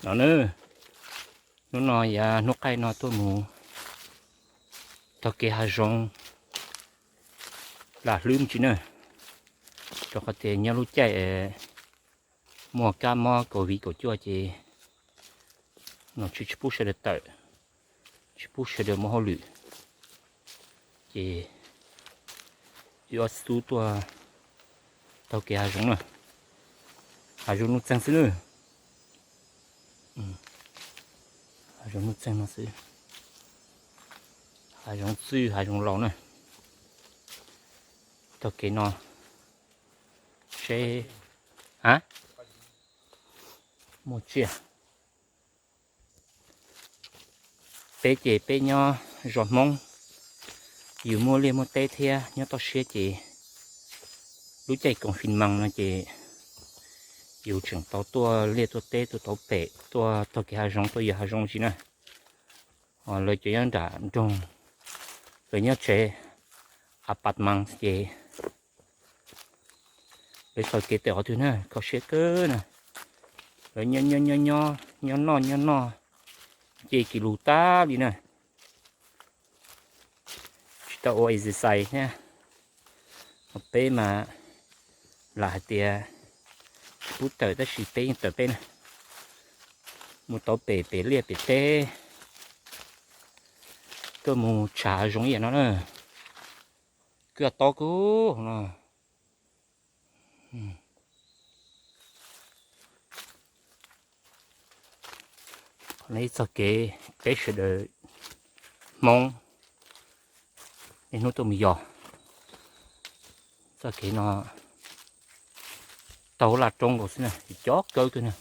No na, hnub no yav hnub qaij no tuaj mus taug kev hav zoov lam hlwb me ntsis na, rau qhov tias nyob lub caij muaj kab mob covid kaum cuaj ces nom tswv tsis pub sawv daws tawm, tsis pub sawv daws mus hauj lwm, ces wb ob txiv tub tuaj taug kev hav zoov na. Hav zoov nuj txeeg xwb na. Hav zoov nuj txeeg no xwb, hav zoov txwj hav zoov laus na. Taug kev no seb, a, muaj tsiaj. Peb ces peb nyob zos Hmoob, yus muaj liaj muaj teb thiab nyob toj siab ces lub caij koom fim mas no ces yus tseem tau tuaj liaj tuaj teb tuaj tauv pem tuaj taug kev hav zoov tuaj yos hav zoov ntsis na. Lawv cov nyob nram nroog, lawv nyob tsev apartment ces lawv txhos kev tawm qhov twg na kho siab kawg na. Lawv nyob nyob nyob nyob noj nyob noj ces kis lus tag li na. Tsis tau ua exercise thiab. Peb mas lam hais tias tsis pub tawm tab sis peb yeej tawm peb na, mus tauv pem pem liaj pem teb, tuaj mus tsham zoov ib yam no na. Kwj ha tob kub no. Qhov no ib txoj kev peb sawv daws Hmoob niaj hnub tuaj mus yos. Txoj kev no taug laj roob nkaus xwb na, cov kawg kawg na.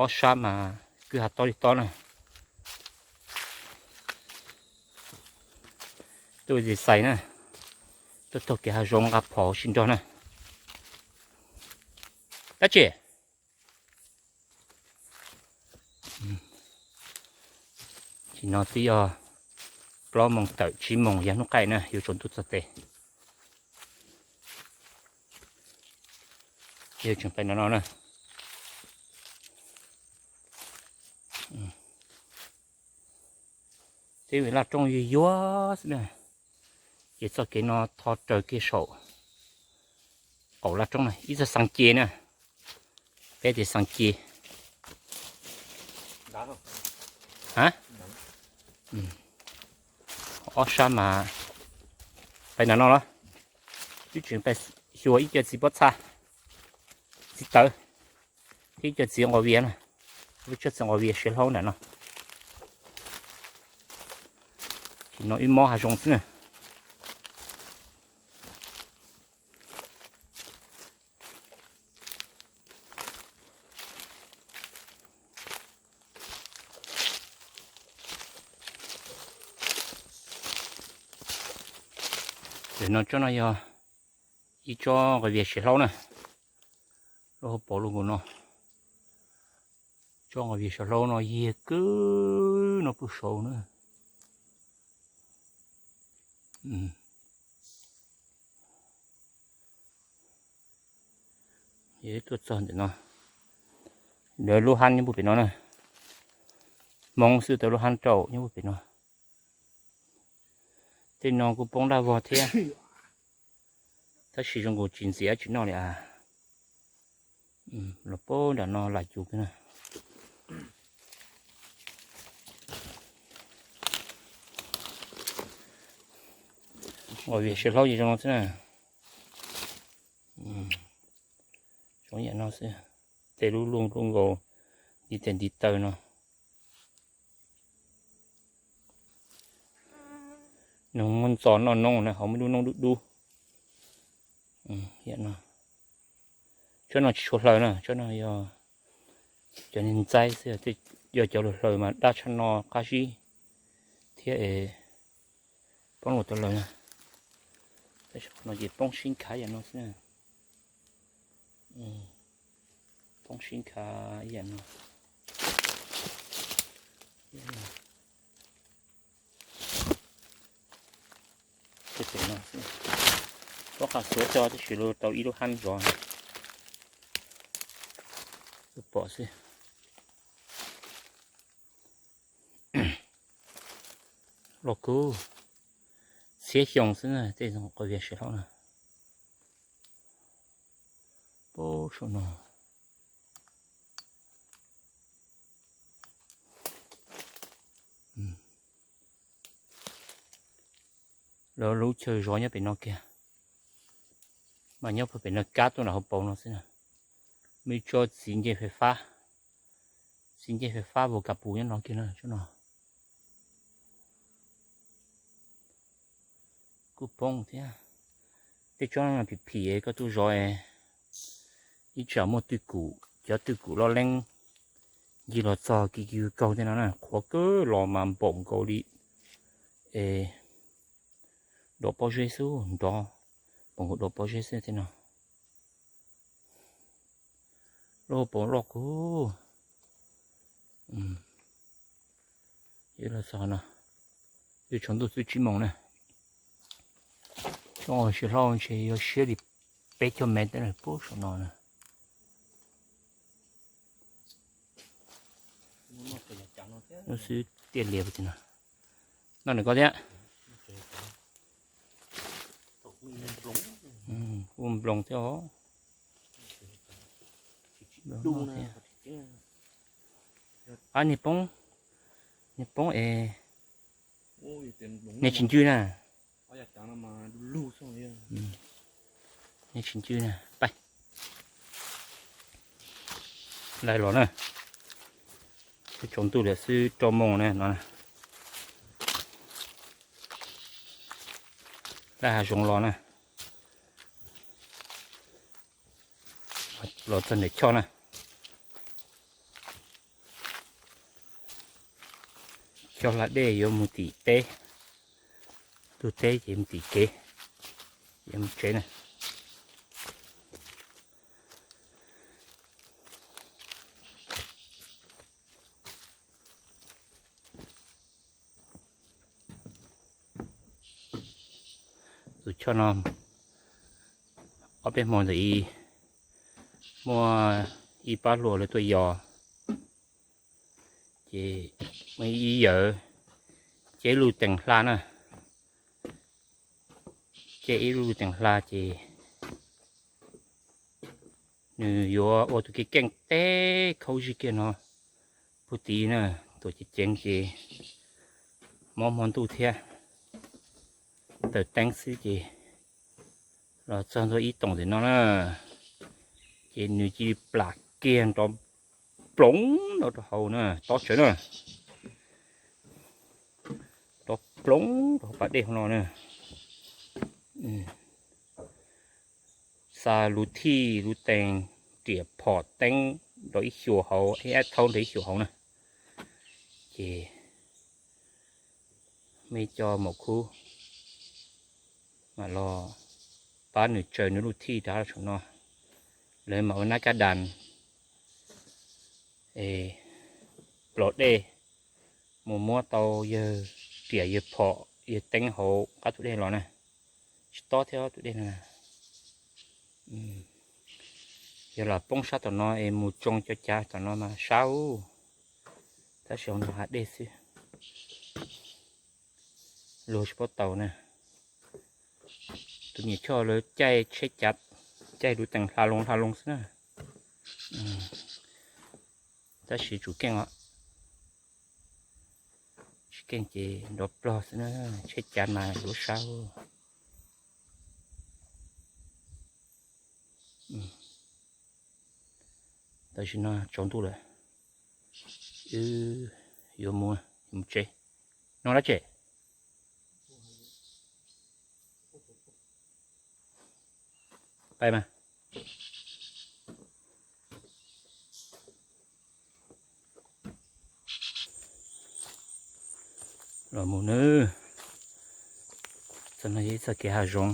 Ob sab mas kwj ha tob li tob na. Tuaj exercise na, tuaj taug kev hav zoov nqa phom sib nrog na. Dab tsi? Tam sim no twb yog plaub moos tawm tsib moos yav hnub qaij na, yuav tsaus ntuj txog tes. Yog tseem pais no no na. Twb laj roob yuag yuag xwb na, ces txoj kev no tho raws kiag saum qaum laj roob na, ib txoj xeev ce na, peb tias xeev ce. A, ob sab mas pais nram no los, twb tseem pais xyuas ib co txiv pob txha, txiv tawv, thiab ib co txiv nquas vias na, lub tsob txiv nquas vias siav hlaub nram no. Tam sim no wb mob hav zoov xwb na. Tam sim no tsob no yog ib tsob nquas vias siav hlaub na, lub hauv paus lub nkaus no. Tsob nquas vias siav hlaub no yiag kawg no puag saud na. Yog tuaj txog ntawm no, lawv lub hab nyob puag pem no na. Hmoob xwb tau lub hab rau nyob puag pem no. Tej no kuj poob daj vog thiab, tab sis zoo nkaus tsis ntxiv dab tsi noj li as. Los poob nram no lam cus na. Nquas vias siav hlaub ces zoo no xwb na. Zoo yam no xwb, tej lub lub nkaus ntiv tes ntiv taw no. Nws muaj ntxo noj noob na, hauv muaj lub noob dub dub. Tsob no tsis tshua hlaws na, tsob no yog cov niag ntxaib xwb, yog cov hlaws hlaws mas dab tshaj no qab zib thiab es poob los tau lawm na. Tab sis qhov no ces poob sib nkhav yam no xwb na. Poob sib nkhav yam no. Tej pem no xwb, pob qa xuav coj tab sis luag tau ib lub hab zov. Pom xwb. Los kuj txhiab xyoo xwb na, tej qhov vias sim hlob na. Pab saum no lawv lub chaw zov nyob pem no kiag, mas nyob puag pem no kab tuaj nram hauv paus no xwb na. Muaj ib tsob txiv ncej fais fab, txiv ncej fais fab vus kas pus nyob no kiag na, tsob no. Kuj poob thiab. Tej tsob no phim phim koj tuaj zov ib tsam muaj twj kum, cov twj kum loj leeb ncig los txog kiv kiv kaug tej no na, qhuav kawg los mas npaum nkaus li es dov pob zeb xwb, nrov npaum nkaus dov pob zeb xwb tej no. Lub paus loj kawg. Los txog no, twb tsaus ntuj xwb tsib moos na. Xyoo sim hlob ntshe yuav siab li peb caug mev teb pab saum no na. Lub xwb tiaj lias puag tim no. Noj nws koj thiab. Ua nploos thiab os. Ab, niag poob, niag poob es niag tsis ncw na. Niag tsis ncw na, pab laij los na. Twb tsaus ntuj lawm xwb rau moos na no. Laij hav zoov los na. Los txog ntawm choj na. Choj hla dej yuav mus tim teb, tus teb ces mus tim kev, yuav mus tsev na. Tus choj no ob peb hmo ntawd muaj ib pab hluas lawv tuaj yos, ces muaj ib yawm ces lub teem hla na, ces ib lub teem hla ces nws yuav ua tus kev keej teb khaub zig kiag no puag tid na, tuam ceev ceev ces mob hmo ntuj thiab, tawm teeb xwb ces los txog ntua ib toom ntawm no na, ces nws cia li plam kiag nrov ploov no rau hauv na, tob tsawv na, nrov ploov rau hauv pas dej hauv no na. Xa lub thij lub tees riam phom teeb rau ib xyuas hauv, ib ab thaub rau ib xyuas hauv na. Ces muaj ib co maum khub mam los pab nws tsaws nws lub thij rau saum no, lawv mam ua nab kab das es plos dej mus muab tau yawg riam yawg phom yawg teeb hauv qab tus dej los na. Tsis tob thiab tus dej no. Yog lam poob sab tom no es mus tsoo cov cav tom no mas sab ub, tab sis hauv no hav dej xwb, luag tsis paub taus na. Tus niam choj lawv caij tsheb cav, caij lub tees hla loo hla loo xwb na. Tab sis tsum keej os, tsis keej ces nrov plog xwb na, tsheb cav mas luav sab. Tam sim no tsaus ntuj lawm, wb yuav mus, mus tsev. No dab tsi? Pais mas. Los mus nawb. Txoj no yog ib txoj kev hav zoov,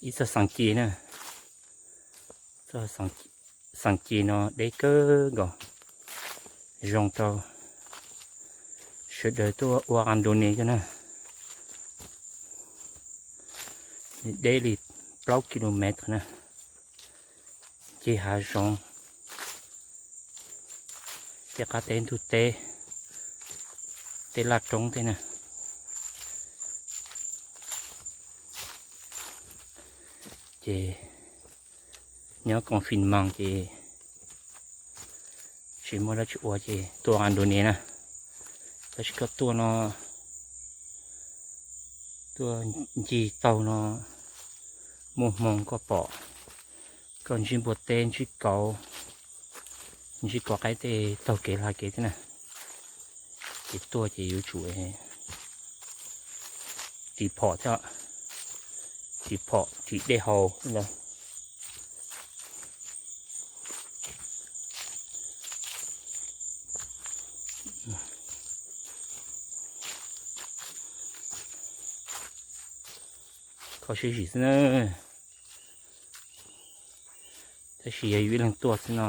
ib txoj xeev ci na. Txoj xeev ci no deb kawg nkaus, zoo rau sawv daws tuaj ua qas nrus ni kawg na. Nws deb li plaub ki lo mev na, ncig hav zoov, tej qab teb ntug teb, tej laj roob tej na. Ces nyob confinement ces tsis muaj dab tsi ua ces tuaj nqa nrug niam na. Tab sis koj tuaj no, tuaj ncig taug no, muaj hmoo koj pom, koj ntsib npua teb, ntsib kauv, ntsib kov qaib tej taug kev hla kev thiab na. Ces tuaj ces yuav tsum ris phom thiab, ris phom ris dej haus ntawd. Kho siab zim xwb na. Tab sis yog yus ib leeg tuaj xwb no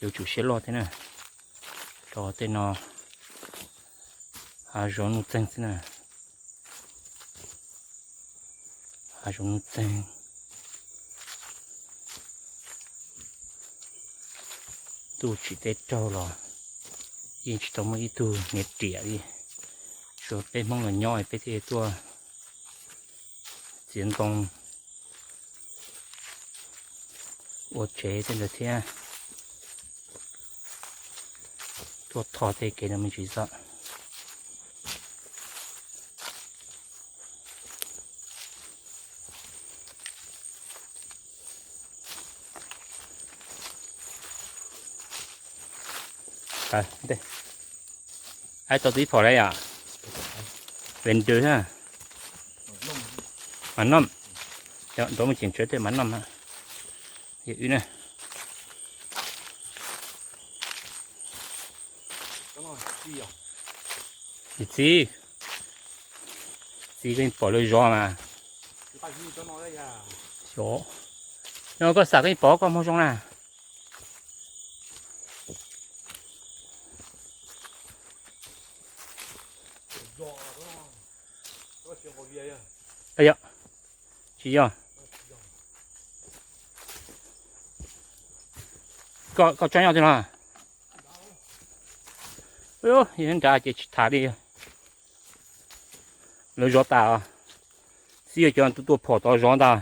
yuav tsum siab loj thiab na. Rau tej no hav zoov nuj txeeg xwb na. Hav zoov nuj txeeg, ntuj tsim teb raug los yeej tsis tau muaj ib tug niam riam li. Tsuas peb Hmoob los nyob peb thiaj tuaj txiav ntoo ua tsev tej ntawd thiab, tuaj tho tej kev no me ntsis xwb. Aib tau tib phom lawm yom? Vendor ha. Mas noj, nrov mus ceev tsawv tej mas noj. Yog wb na. Txiv, txiv koj pom lawv zov mas. Xyov, no koj xam koj pom koj muag zoo na. Yog, tsis yog. Koj tsob nyob twg no? Yog nrad ces tsis tham li. Lawv zov tas os. Xib yog cov tuaj phom tod zov ntag.